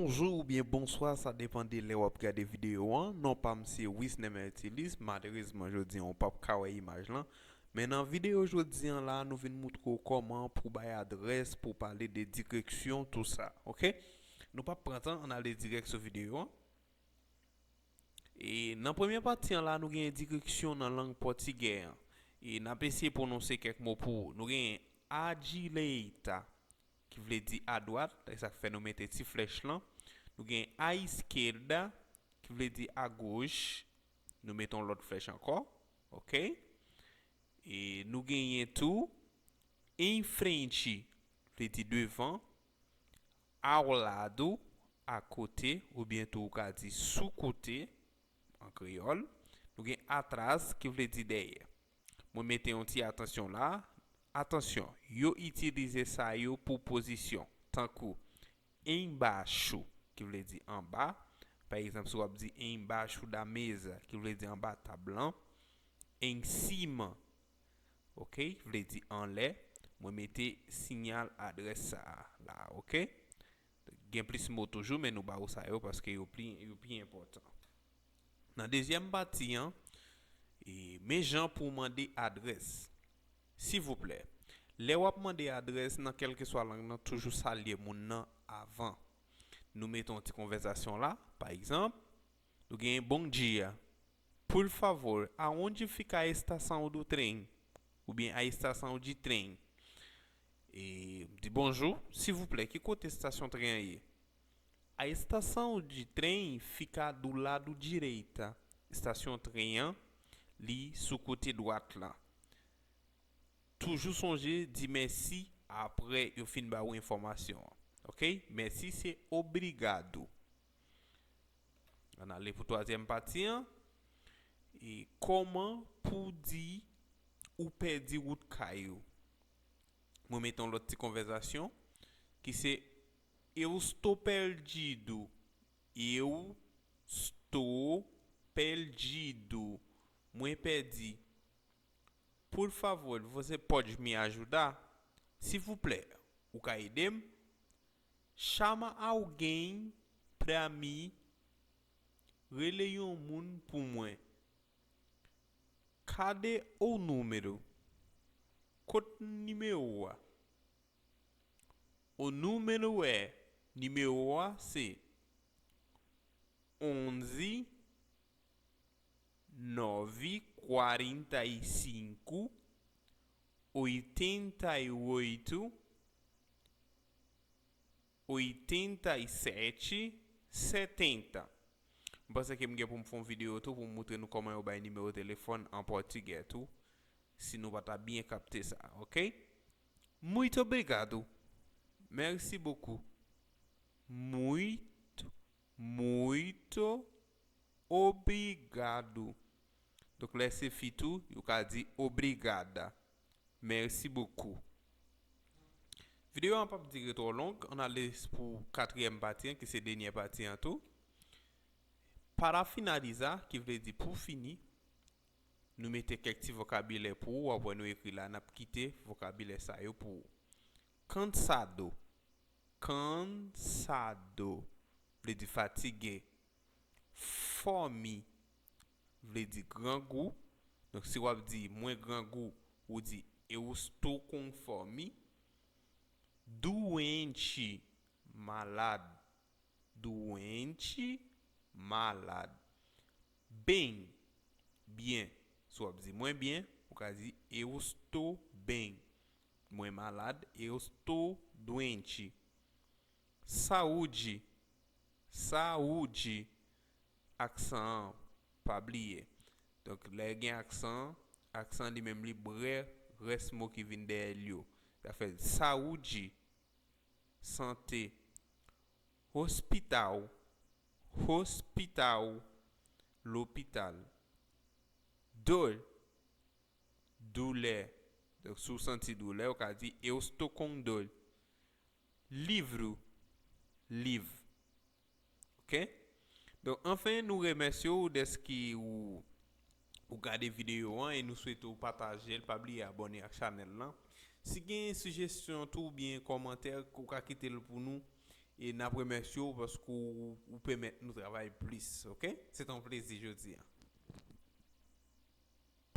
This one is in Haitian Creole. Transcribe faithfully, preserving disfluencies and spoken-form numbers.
Bonjou oubyen bonswa, sa depann de lè w ap gade videyo an. Non pa m se Wisner Mertilis. Malerezman, jodi an, ou p ap ka wè imaj lan. Men nan videyo jodi an la, nou vin moutre w kòman pou bay adrès, pou pale de direksyon, tou sa. Oke? Nou p ap pran tan, ann ale dirèk sou videyo an. E nan premye pati an la, nou gen direksyon nan lang pòtigè an. E n ap eseye pwononse kèk mo pou ou. Nou gen à direita, ki vle di adwat, e sa k fè nou mete ti flèch lan. Nou gen à esquerda, ki vle di agoch, nou mete yon lòt flèch ankò, oke? E nou genyen tou em frente, vle di devan, ao lado, akote, oubyen tou ou ka di sou kote, an kreyòl. Nou gen atrás, ki vle di dèyè. Mwen mete yon ti atansyon la. Atansyon, yo itilize sa yo pou pozisyon, tankou embaixo, ki vle di anba. Pa egzanp, si w ap di embaixo da mesa, ki vle di anba tab lan. Em cima, oke, ki vle di anlè. Mwen mete siyal adrès sa a la, oke? Gen plis mo toujou, men nou ba ou sa yo paske yo pli, yo pi enpòtan. Nan dezyèm pati an, e, men jan pou w mande adrès. Silvouplè, lè w ap mande adrès nan kèlkeswa lang nan, toujou salye moun nan avan. Nou mete yon ti konvèsasyon la, pa egzanp, nou genyen bom dia. Por favor, aonde fica a estação do trem? Oubyen a estação de trem. E di bonjou, silvouplè, ki kote estasyon tren an ye? A estação de trem fica do lado direita. Estasyon tren an, li sou kote dwat la. Toujou sonje di mèsi apre yo fin ba ou enfòmasyon an. Oke? Mèsi se obrigado. Ann ale pou twazyèm pati an. E kòman pou di ou pèdi wout kay ou? Mwen mete yon lòt ti konvèsasyon ki se eu estou perdido. Eu estou perdido. Mwen pèdi. Por favor, você pode me ajudar? Silvouplè, ou ka ede m? Chama alguém pra mim. Rele yon moun pou mwen. Cadê o número? Kot nimewo a? O número é, nimewo a se onze, nove quarenta e cinco, oitenta e oito, oitenta e sete, setenta. M panse ke m gen pou m fè yon videyo tou pou m moutre nou kòman yo bay nimewo telefòn an pòtigè tou, si nou pa ta byen kapte sa, oke? Muito obrigado. Merci beaucoup. Muito, muito obrigado. Donk, lè se fi tou, yo ka di obrigada. Merci beaucoup. Videyo an p ap dire twò long, ann ale pou katriyèm pati an, ki se dènye pati an tou. Para finalizar, ki vle di pou fini, nou mete kèk ti vokabilè pou ou, w ap wè nou ekri la, n ap kite vokabilè sa yo pou ou. Cansado, cansado, vle di fatige. Fome, vle di grangou. Donk, si w ap di, mwen grangou, ou di, eu estou com fome. Doente, malad. Doente, malad. Bem, byen. Si w ap di, mwen byen, ou ka di, eu estou bem. Mwen malad, eu estou doente. Saúde, saúde. Aksan an, pa bliye. Donk, lè gen aksan an, aksan an li menm li brè rès mo ki vin dèyè l yo. Sa fè saúde, sante. Hospital, hospital, lopital. Dor, doulè. Donk, si w santi doulè, ou ka di, eu estou com dor. Livro, liv. Oke? Donk, anfen, nou remèsye w dèske ou, ou gade videyo an e nou swete w pataje l. Pa bliye abòne ak chanèl lan. Si gen sijesyon tou oubyen kòmantè, ou ka kite l pou nou. E n ap remèsye w paske w, ou pèmèt nou travay plis, oke? Se t on plezi jodi a.